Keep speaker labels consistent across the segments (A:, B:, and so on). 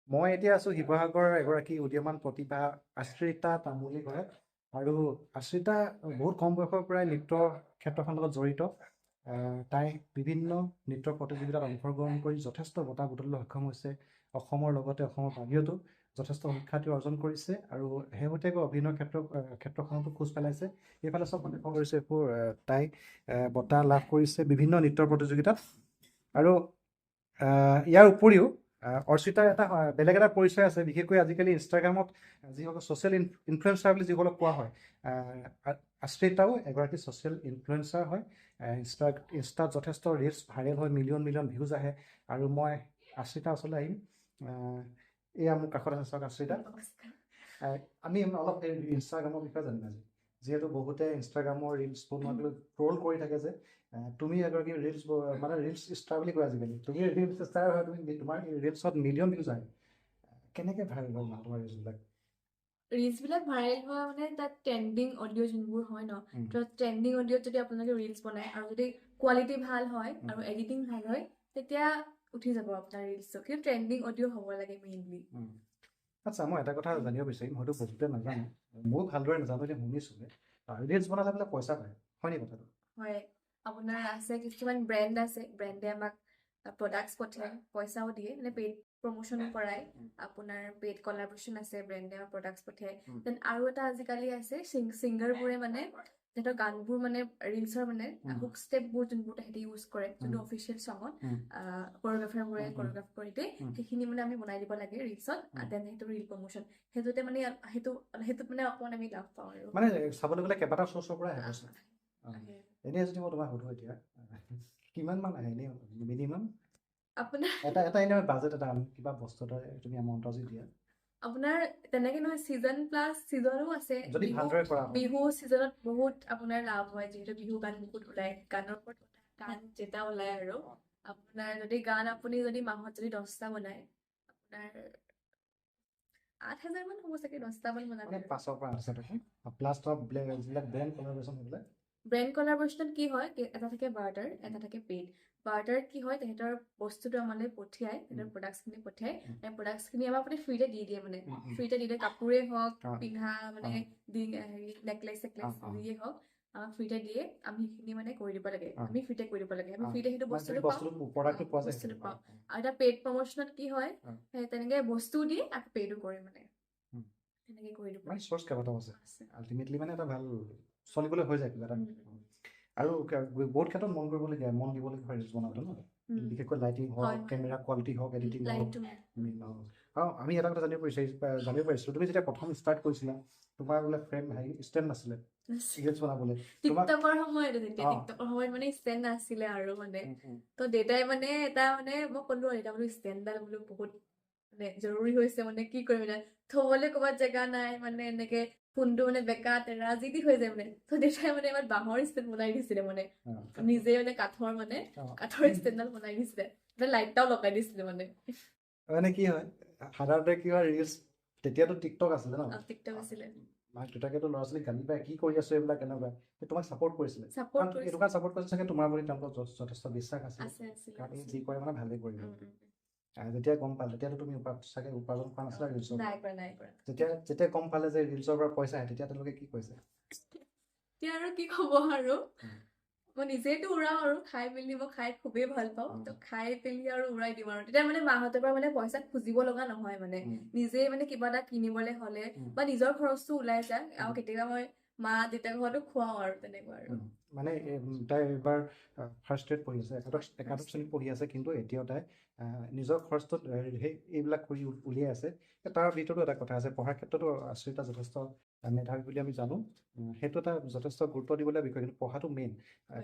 A: মই এতিয়া আছোঁ শিৱসাগৰৰ এগৰাকী উদীয়মান প্ৰতিভা আশ্ৰিতা তামুলী ঘৰত। আৰু আশ্ৰিতা বহুত কম বয়সৰ পৰাই নৃত্য ক্ষেত্ৰখনৰ লগত জড়িত। তাই বিভিন্ন নৃত্য প্ৰতিযোগিতাত অংশগ্ৰহণ কৰি যথেষ্ট বঁটা বুটলিবলৈ সক্ষম হৈছে। অসমৰ লগতে অসমৰ বাহিৰতো যথেষ্ট সুখ্যাতি অৰ্জন কৰিছে আৰু শেহতীয়াকৈ অভিনয় ক্ষেত্ৰখনতো খোজ পেলাইছে। এইফালে চব লক্ষ্য কৰিছে এইবোৰ, তাই বঁটা লাভ কৰিছে বিভিন্ন নৃত্য প্ৰতিযোগিতাত। আৰু ইয়াৰ উপৰিও অৰ্চিতাৰ এটা বেলেগ এটা পৰিচয় আছে। বিশেষকৈ আজিকালি ইনষ্টাগ্ৰামত যিসকল ছ'চিয়েল ইনফ্লুৱেঞ্চাৰ বুলি যিসকলক কোৱা হয়, আশ্ৰিতাও এগৰাকী ছ'চিয়েল ইনফ্লুৱেঞ্চাৰ হয়। ইনষ্টাত যথেষ্ট ৰিলছ ভাইৰেল হয়, মিলিয়ন মিলিয়ন ভিউজ আহে। আৰু মই আশ্ৰিতাৰ ওচৰলৈ আহিম। এয়া মোৰ কাষত আছে, চাওক আশ্ৰিতা।
B: নমস্কাৰ।
A: আমি অলপ এই ইনষ্টাগ্ৰামৰ বিষয়ে জানিম আজি, যিহেতু বহুতে ইনষ্টাগ্ৰামৰ ৰিলছ বনোৱাক লৈ ট্ৰল কৰি থাকে যে তুমি এগৰাকী ৰিলছ, মানে ৰিলছ ষ্টাৰ বুলি কয় আজিকালি, তুমি ৰিলছ ষ্টাৰ হয়, তুমি তোমাৰ ৰিলছত মিলিয়ন ভিউজ আহে। কেনেকৈ ভাইৰেল হয় মানে তোমাৰ ৰিলছবিলাক?
B: ৰিলছ বিলাক ভাইৰেল হোৱা মানে তাত ট্ৰেণ্ডিং অডিঅ' যোনবোৰ হয় ন, তো ট্ৰেণ্ডিং অডিঅ'ত যদি আপোনালোকে ৰিলছ বনায় আৰু যদি কোৱালিটি ভাল হয় আৰু এডিটিং ভাল হয়, তেতিয়া উঠি যাব আপোনাৰ ৰিলছটো। কিন্তু ট্ৰেণ্ডিং অডিঅ' হ'ব লাগে মেইনলি।
A: আচ্ছা, মই এটা কথা জানিব বিচাৰিম, হয়তো বহুতে নাজানে, ময়ো ভালদৰে নাজানো, এতিয়া শুনিছোঁহে। ৰিলছ বনালে বোলে পইচা পায়, হয় নেকি কথাটো?
B: হয়, আপোনাৰ আছে, কিছুমান ব্ৰেণ্ড আছে, ব্ৰেণ্ডে আমাক প্ৰডাক্টছ পঠিয়ায়, পইচাও দিয়ে, মানে পেইড প্ৰমোশ্যনো কৰায়। আপোনাৰ পেইড কলাবৰেশ্যন আছে, ব্ৰেণ্ডে আমাক প্ৰডাক্টছ পঠিয়ায়। Then আৰু এটা আজিকালি আছে, ছিংগাৰবোৰে মানে তেহেঁতৰ গানবোৰ মানে ৰিলছৰ মানে হুক ষ্টেপবোৰ যোনবোৰ তেহেঁতি ইউজ কৰে, যোনটো অফিচিয়েল চঙত কৰিঅ'গ্ৰাফাৰবোৰে কৰিঅ'গ্ৰাফ কৰি দিয়ে, সেইখিনি মানে আমি বনাই দিব লাগে ৰিলছত। Then সেইটো ৰিল প্ৰমোশ্যন, সেইটোতে মানে সেইটোত মানে অকণমান আমি লাভ পাওঁ আৰু।
A: মানে চাবলৈ গ'লে কেইবাটাও চ'ৰ্চৰ পৰা আহে পইচা।
B: আহে।
A: এনেই যদি মই তোমাক সুধো এতিয়া, কিমান মান আহে এনেই মিনিমাম?
B: আপোনাৰ
A: এটা এটা এনেই বাজেট এটা, আমি কিবা বস্তু এটা তুমি এমাউণ্ট এটা যদি দিয়া।
B: আপোনাৰ তেনেকে নহয়, ছিজন প্লাছ ছিজনো আছে।
A: যদি
B: বিহু
A: ভালদৰে কৰা হয়।
B: বিহু ছিজনত বহুত আপোনাৰ লাভ হয়, যিহেতু বিহু গান বহুত ওলায়, গানৰ ওপৰত কথা, গান যেতিয়া ওলায়। আৰু আপোনাৰ যদি গান আপুনি যদি মাহত যদি 10টা বনায়, আপোনাৰ 8,000 মান হ'ব চাগে 10টা মান বনালে।
A: মানে 5ৰ পৰা 8 হাজাৰ টকা প্লাছ তোমাৰ যিবিলাক ব্ৰেণ্ড কলাবৰেশ্যন সেইবিলাক?
B: ব্ৰেণ্ড কলাবৰেশ্যনত কি হয়, এটা থাকে বাৰ্টাৰ, এটা থাকে পেইড। বাৰ্টাৰত কি হয়, তেহেঁতৰ বস্তুটো আমালৈ পঠিয়াই, তেহেঁতৰ প্ৰডাক্টছখিনি পঠিয়াই, প্ৰডাক্টছখিনি আমাক মানে ফ্ৰীতে দি দিয়ে, মানে
A: উম, উম।
B: ফ্ৰীতে দি দিয়ে, কাপোৰেই হওক, পিন্ধা মানে হেৰি নেকলেচ চেকলেচ, যিয়ে হওক, আমাক ফ্ৰীতে দিয়ে। আমি সেইখিনি মানে কৰি দিব লাগে, আমি ফ্ৰীতে কৰি দিব লাগে, আমি ফ্ৰীতে সেইটো
A: মানে
B: বস্তুটো
A: তুমি
B: পাওঁ।
A: বস্তুটো, প্ৰডাক্টটো পোৱা যায়।
B: বস্তুটো পাওঁ। আৰু এটা পেইড প্ৰমোশ্যনত কি হয়, সেই তেনেকে বস্তুও দিয়ে আকৌ পেইডো কৰে, মানে তেনেকে কৰি দিব।
A: মানে চ'ৰ্চ কেইবাটাও আছে।
B: আছে।
A: আল্টিমেটলি মানে এটা ভাল চলিবলৈ হৈ যায় কিবা এটা।
B: উম, উম।
A: আৰু বহুত ক্ষেত্ৰত মন কৰিবলগীয়া, মন দিবলগীয়া হয় ৰিলছ বনাওঁতে ন? বিশেষকৈ লাইটিং হওক, কেমেৰা কোৱালিটি হওক, এডিটিং হওক।
B: লাইটটো।
A: মেইন। আৰু আমি এটা কথা জানিব পাৰিছিলোঁ, তুমি যেতিয়া প্ৰথম ষ্টাৰ্ট কৰিছিলা, তোমাৰ বোলে ফ্ৰেম হেৰি ষ্টেণ্ড নাছিলে ৰিলছ বনাবলৈ তোমাক।
B: টিকটকৰ সময়ত তেতিয়া, টিকটকৰ সময়ত মানে ষ্টেণ্ড নাছিলে আৰু মানে তো দেউতাই মানে এটা মানে মই ক'লো আৰু দেউতা বোলো ষ্টেণ্ডডাল বোলো বহুত মানে জৰুৰী হৈছে, মানে কি কৰিম এতিয়া, থবলৈ ক'ৰবাত জেগা নাই, মানে এনেকে ফোনটো মানে বেকা তেৰা যি টি হৈ যায়। মানে তো দেউতাই মানে এবাৰ বাঁহৰ ষ্টেণ্ড বনাই দিছিলে, মানে নিজে মানে কাঠৰ মানে কাঠৰ ষ্টেণ্ডডাল বনাই দিছিলে, লাইট এটাও লগাই দিছিলে মানে।
A: মানে কি হয়, সাধাৰণতে কি হয়, ৰিলছ তেতিয়াতো টিকটক আছিলে ন?
B: টিকটক আছিলে।
A: মাক দেউতাকেতো ল'ৰা ছোৱালীক গালি পায়, কি কৰি আছো এইবিলাক কেনেকুৱা। কিন্তু তোমাক ছাপৰ্ট কৰিছিলে?
B: ছাপৰ্ট
A: কাৰণ
B: কৰিছিলে।
A: এইটো কাৰণে ছাপৰ্ট কৰিছে চাগে, তোমাৰ প্ৰতি তেওঁলোকৰ যথেষ্ট বিশ্বাস আছিলে।
B: আছে, আছিলে।
A: কাৰণ এই
B: আছিলে।
A: যি কৰে মানে ভালেই কৰিব।
B: উম, উম, উম।
A: যেতিয়া গম পালে, তেতিয়াতো তুমি চাগে উপাৰ্জন কৰা নাছিলা ৰিলছৰ পৰা?
B: নাই কৰা, নাই কৰা।
A: যেতিয়া গম পালে যে ৰিলছৰ পৰা পইচা আহে, তেতিয়া তেওঁলোকে কি কৈছে?
B: এতিয়া আৰু কি ক'ব আৰু, মই নিজেতো উৰাও আৰু খাই মেলি, মই খাই খুবেই ভাল পাওঁ। তো খাই পেলি আৰু উৰাই দিওঁ আৰু তেতিয়া মানে মাহঁতৰ পৰা মানে পইচা খুজিব লগা নহয়, মানে নিজে মানে কিবা এটা কিনিবলৈ হ'লে বা নিজৰ খৰচটো ওলাই যায় আৰু কেতিয়াবা মই মা দেউতাৰ ঘৰতো খুৱাওঁ আৰু তেনেকুৱা আৰু।
A: মানে তাই এইবাৰ ফাৰ্ষ্ট ইয়েৰত পঢ়ি আছে, একাদশ শ্ৰেণীত পঢ়ি আছে, কিন্তু এতিয়াও তাই নিজৰ খৰচটোত সেই এইবিলাক কৰি উলিয়াই আছে। তাৰ ভিতৰতো এটা কথা আছে, পঢ়াৰ ক্ষেত্ৰতো আশ্ৰিতা যথেষ্ট মেধাৱী বুলি আমি জানো। সেইটো এটা যথেষ্ট গুৰুত্ব দিবলগীয়া বিষয়, কিন্তু পঢ়াটো মেইন।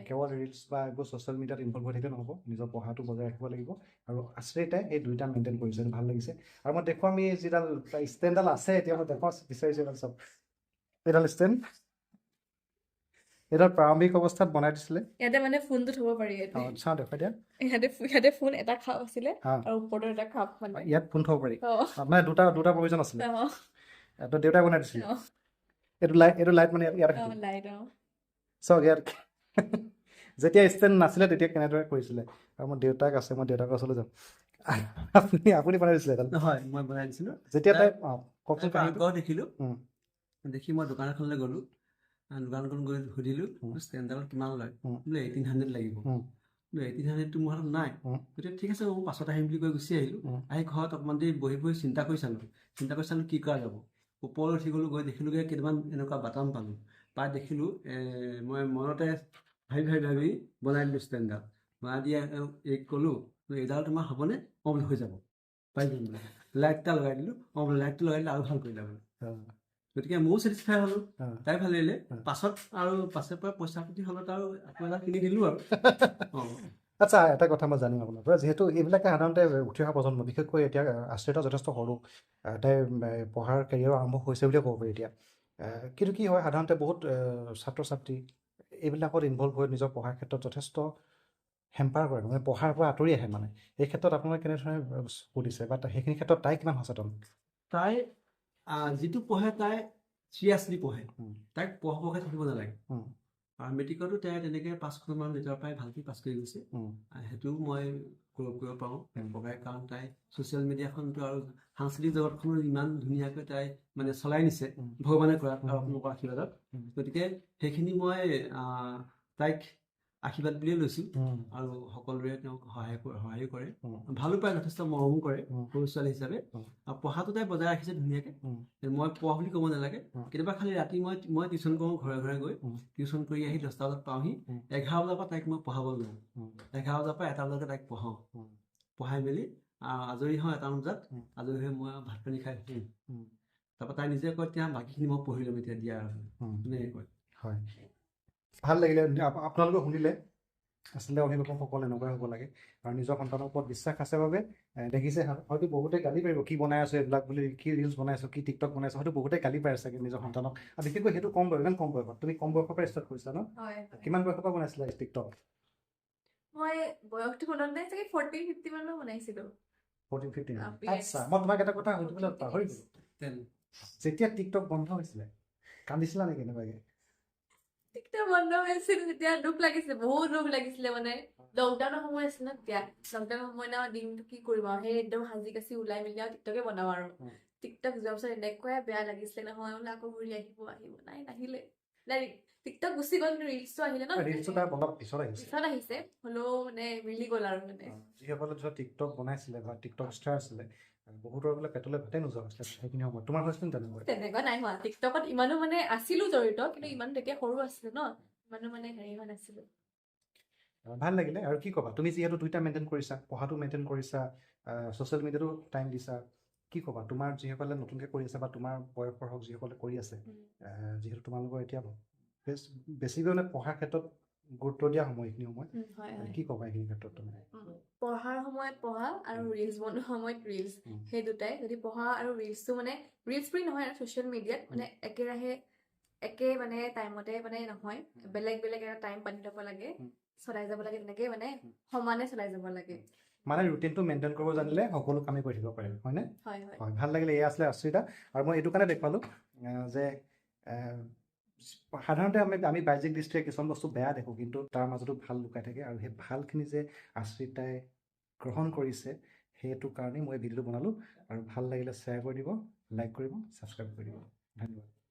A: কেৱল ৰিলছ বা এইবোৰ ছ'চিয়েল মিডিয়াত ইনভলভ হৈ থাকিলে নহ'ব, নিজৰ পঢ়াটো বজাই ৰাখিব লাগিব। আৰু আশ্ৰিতাই সেই দুইটা মেইনটেইন কৰিছে, ভাল লাগিছে। আৰু মই দেখুৱাম, এই যিডাল ষ্টেণ্ডডাল আছে এতিয়া মই দেখুৱাব বিচাৰিছোঁ, এইডাল চাওক, এইডাল ষ্টেণ্ড, এইডাল প্ৰাৰম্ভিক অৱস্থাত বনাই দিছিলে।
B: ইয়াতে মানে ফোনটো থ'ব পাৰি ইয়াতে।
A: অঁ, চাওঁ, দেখুৱাই দিয়া।
B: ইয়াতে ফোন এটা খাপ আছিলে আৰু ওপৰতো এটা খাপ মানে।
A: ইয়াত ফোন থ'ব পাৰি।
B: অ।
A: মানে দুটা দুটা প্ৰয়োজন আছিলে।
B: অ।
A: তো দেউতাই বনাই দিছিলে।
B: অ।
A: এইটো লাইট মানে ইয়াত
B: অ, লাইট, অ।
A: চাওক, ইয়াত যেতিয়া ষ্টেণ্ড নাছিলে তেতিয়া কেনেদৰে কৰিছিলে। আৰু মোৰ দেউতাক আছে, মই দেউতাকৰ ওচৰলৈ যাম। আপুনি বনাই দিছিলে এডাল?
C: হয়, মই বনাই দিছিলোঁ।
A: যেতিয়া তাই, অঁ, কওকচোন
C: তাইৰ
A: কাহিনীটো।
C: আগ্ৰহ দেখিলোঁ,
A: উম।
C: দেখি মই দোকান এখনলৈ গ'লোঁ। দোকানখন গৈ সুধিলোঁ, ষ্টেণ্ডডালত কিমান লয়? বোলে 1800 লাগিব। বোলে 1800টো মোৰ হাতত নাই। গতিকে ঠিক আছে, মই পাছত আহিম বুলি কৈ গুচি আহিলোঁ। আহি ঘৰত অকণমান দেৰি বহি বহি চিন্তা কৰি চালোঁ, চিন্তা কৰি চালোঁ কি কৰা যাব। ওপৰলৈ উঠি গ'লোঁ, গৈ দেখিলোঁগৈ কেইটামান এনেকুৱা বাটাম পালোঁ, পাই দেখিলোঁ মই মনতে ভাবি ভাবি ভাবি বনাই দিলোঁ ষ্টেণ্ডডাল। বনাই দিয়া এইক ক'লোঁ, বোলে এইডাল তোমাৰ হ'বনে? অঁ, বোলে হৈ যাব, পাই যাম বোলে। লাইট এটা লগাই দিলোঁ, অঁ বোলে লাইটটো লগাই দিলে আৰু ভাল কৰিলা বোলে। গতিকে ময়ো ছেটিছফাই হ'লোঁ, তাই ভাল লাগিলে। পাছত আৰু পাছে পৰা পইচা পাতি হ'লত আৰু আকৌ এডাল কিনি দিলোঁ আৰু। অঁ।
A: আচ্ছা, এটা কথা মই জানিম আপোনাৰ পৰা, যিহেতু এইবিলাকে সাধাৰণতে উঠি অহা প্ৰজন্ম, বিশেষকৈ এতিয়া আশ্ৰিতা যথেষ্ট সৰু, তাইৰ পঢ়াৰ কেৰিয়াৰ আৰম্ভ হৈছে বুলিয়ে ক'ব পাৰি এতিয়া। কিন্তু কি হয়, সাধাৰণতে বহুত ছাত্ৰ ছাত্ৰী এইবিলাকত ইনভল্ভ হৈ নিজৰ পঢ়াৰ ক্ষেত্ৰত যথেষ্ট হেম্পাৰ কৰে, মানে পঢ়াৰ পৰা আঁতৰি আহে। মানে এই ক্ষেত্ৰত আপোনালোকে কেনেধৰণে চকু দিছে বা সেইখিনি ক্ষেত্ৰত তাই কিমান সচেতন?
C: তাই যিটো পঢ়ে তাই চিৰিয়াছলি পঢ়ে, তাইক পঢ় পঢ়কে থাকিব নালাগে। আৰু মেট্ৰিকতো তাই তেনেকৈ 5খনমান লেটাৰ পাই ভালকৈ পাছ কৰি গৈছে। সেইটোও মই গৌৰৱ কৰিব পাৰোঁ এক প্ৰকাৰে, কাৰণ তাই ছ'চিয়েল মিডিয়াখনতো আৰু সাংস্কৃতিক জগতখনো ইমান ধুনীয়াকৈ তাই মানে চলাই নিছে, ভগৱানে কৰাত আৰু আপোনালোকৰ আশীৰ্বাদত। গতিকে সেইখিনি মই তাইক আশীৰ্বাদ বুলিয়ে লৈছোঁ আৰু সকলোৰে তেওঁক সহায় সহায়ো কৰে, ভালো পায়, যথেষ্ট মৰমো কৰে সৰু ছোৱালী হিচাপে। আৰু পঢ়াটো তাই বজাই ৰাখিছে ধুনীয়াকৈ, মই পঢ় বুলি ক'ব নালাগে। কেতিয়াবা খালি ৰাতি মই টিউশ্যন কৰোঁ ঘৰে ঘৰে গৈ, টিউশ্যন কৰি আহি 10টা বজাত পাওঁহি, 11 বজাৰ পৰা তাইক মই পঢ়াব লওঁ। 11 বজাৰ পৰা 1 বজালৈকে তাইক পঢ়াওঁ, পঢ়াই মেলি আজৰি হওঁ 1টামান বজাত। আজৰি হৈ মই ভাত পানী খাই শুওঁ। তাৰপৰা তাই নিজে কয়, তেতিয়া বাকীখিনি মই পঢ়ি ল'ম এতিয়া দিয়া আৰু, তেনেকৈ কয়।
A: হয়, ভাল লাগিলে আপোনালোকে শুনিলে। আচলতে অভিভাৱকসকল এনেকুৱাই হ'ব লাগে আৰু নিজৰ সন্তানৰ ওপৰত বিশ্বাস আছে বাবে দেখিছে, হয়তো বহুতে গালি পাৰিব, কি বনাই আছো এইবিলাক বুলি, কি ৰিলচ বনাই আছো, কি টিকটক বনাই আছো, হয়তো বহুতে গালি পাৰে চাগে নিজৰ সন্তানক। আৰু বিশেষকৈ সেইটো কম বয়স, ইমান কম বয়সত, তুমি কম বয়সৰ পৰা ষ্টাৰ্ট কৰিছিলা ন?
B: হয়।
A: কিমান বয়সৰ পৰা বনাইছিলা টিকটক?
B: মই বয়সটো মনত নাই, চাগে 14 15 মানৰ বনাইছিলোঁ।
A: 14 15। আচ্ছা, মই তোমাক এটা কথা সুধিবলৈ পাহৰি গ'লো, যেতিয়া টিকটক বন্ধ হৈছিলে কান্দিছিলা নেকি এনেকুৱাকে?
B: টিকটক বন্ধ হৈছিল তেতিয়া দুখ লাগিছিলে, বহুত দুখ লাগিছিলে। মানে লকডাউনৰ সময় আছিল ন তেতিয়া, লকডাউনৰ সময় ন, দিনটো কি কৰিম আৰু, সেই একদম সাজি কাচি ওলাই মেলি আৰু টিকটকে বনাওঁ আৰু। টিকটক যোৱাৰ পিছত এনেকুৱাই বেয়া লাগিছিলে নহয়, বোলে আকৌ ঘূৰি আহিব আহিব, নাই নাহিলে। নাই, টিকটক গুচি গ'ল কিন্তু ৰিলচটো আহিলে ন।
A: ৰিলচটো তাৰ অলপ পিছত আহিছে।
B: পিছত আহিছে, হ'লেও মানে মিলি গ'ল আৰু মানে।
A: যিসকলে ধৰা টিকটক বনাইছিলে বা টিকটক ষ্টাৰ আছিলে, বহুতৰ বোলে পেটলৈ ভাতেই নোযোৱা হৈছিলে সেইখিনি সময়ত। তোমাৰ হৈছিল তেনেকুৱা?
B: তেনেকুৱা নাই হোৱা। টিকটকত ইমানো মানে আছিলো জড়িত, কিন্তু ইমানো তেতিয়া সৰু আছিলো ন, ইমানো মানে হেৰি হোৱা নাছিলো।
A: ভাল লাগিলে। আৰু কি ক'বা তুমি, যিহেতু দুইটা মেইনটেইন কৰিছা, পঢ়াটো মেইনটেইন কৰিছা, ছ'চিয়েল মিডিয়াতো টাইম দিছা, কি ক'বা তোমাৰ যিসকলে নতুনকৈ কৰি আছে বা তোমাৰ বয়সৰ হওক যিসকলে কৰি আছে, যিহেতু তোমালোকৰ এতিয়া বেছিকৈ মানে পঢ়াৰ ক্ষেত্ৰত গুৰুত্ব দিয়া সময় এইখিনি সময়, কি ক'বা এইখিনি ক্ষেত্ৰত তুমি?
B: পঢ়াৰ সময়ত পঢ়া আৰু ৰিলচ বনোৱাৰ সময়ত ৰিলচ, সেই দুটাই যদি পঢ়া আৰু ৰিলচটো মানে ৰিলচ বুলি নহয় আৰু ছ'চিয়েল মিডিয়াত মানে একেৰাহে একে মানে টাইমতে মানে নহয়, বেলেগ বেলেগ এটা টাইম বান্ধি ল'ব লাগে, চলাই যাব লাগে তেনেকে, মানে সমানে চলাই যাব লাগে।
A: মানে ৰুটিনটো মেইনটেইন কৰিব জানিলে সকলো কামেই কৰি থাকিব পাৰে, হয়নে?
B: হয় হয়।
A: হয়, ভাল লাগিলে। এয়া আছিলে আশ্ৰিতা। আৰু মই এইটো কাৰণে দেখুৱালোঁ যে সাধাৰণতে আমি বাহ্যিক দৃষ্টিৰে কিছুমান বস্তু বেয়া দেখোঁ, কিন্তু তাৰ মাজতো ভাল লুকাই থাকে আৰু সেই ভালখিনি যে আশ্ৰিতাই গ্ৰহণ কৰিছে, সেইটো কাৰণেই মই ভিডিঅ'টো বনালোঁ। আৰু ভাল লাগিলে শ্বেয়াৰ কৰি দিব, লাইক কৰিব, ছাবস্ক্ৰাইব কৰি দিব। ধন্যবাদ।